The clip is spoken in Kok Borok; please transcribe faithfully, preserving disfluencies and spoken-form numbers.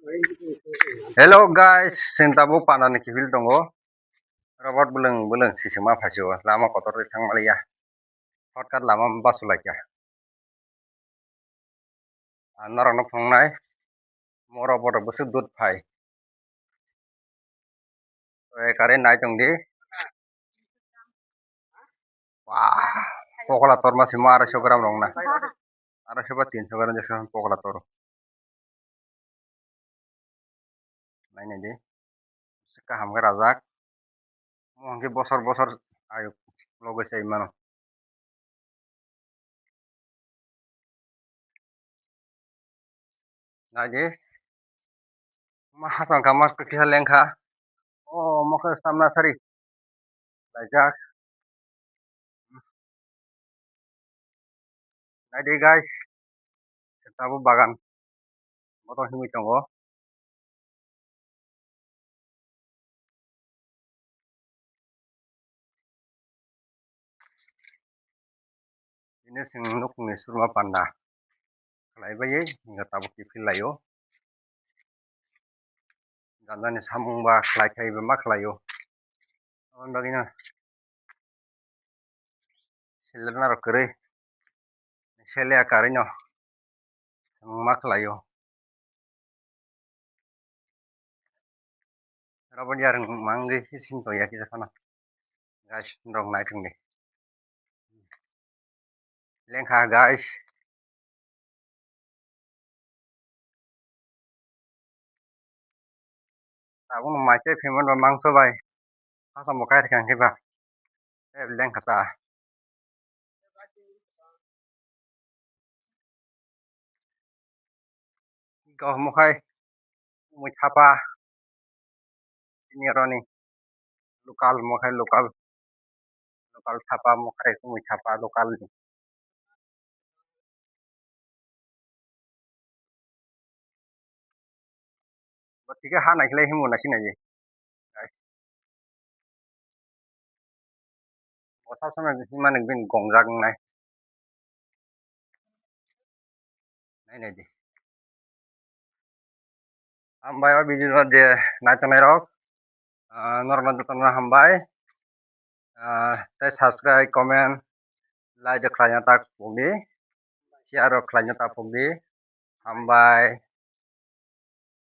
Hello guys, chwng tabuk panda ni kiphil tongo. Robot bwlwng bwlwng sisima phaisio, lama kotor twi thang maliya. Shortcut lama basulaikha. Ang norokno phunuknai, moro bohrok bwswk dud phai. Tei kare nai tong di. Wah, pokla torma simo arai so gram rok na. Arai so ba tin so gram jesa pokla toro. Nai nai di. Kaham khe rajak. Mo hwnkhe bosor bosor ayuk logo se mano. Naidi. Ma hasang kama kisa lengkha. O mokhe samna sari. Laijak. Naidi guys. Tabuk bagan. Motor himwi tongo. Ini sing nukni surma panda khlai bai hingkha tabuk kiphil laio. Ganda ni samung ba khlai khai ba ma khlaio. Aboni bagwi no. Seler narok kwrwi. Sele a karwi no. Samung ma khlaio. Rabo ni arung mangwi sing to ya kisa phano. Guys, rok nai thung di. Lengkha guys. Tabuk no mai tei phaimani ba mangso bai. Hasa mo kai rikha hwnkhe ba. Tei lengkha ta. Kok mokhai mui thapa. Sini aroni local mokhai local. Local thapa mokhai mui thapa local ni. Bo thike ha naikhe lai himo naisi nai. Bo sab samai himani bini gongjak wngnai. Nai nai di. Hambai o video no je nai tongnai rok, ah, norok no joto no hambai. Ah, tei subscribe, comment, like de khlaina ta pokdi. Share rok khlaina ta pokdi. Hambai.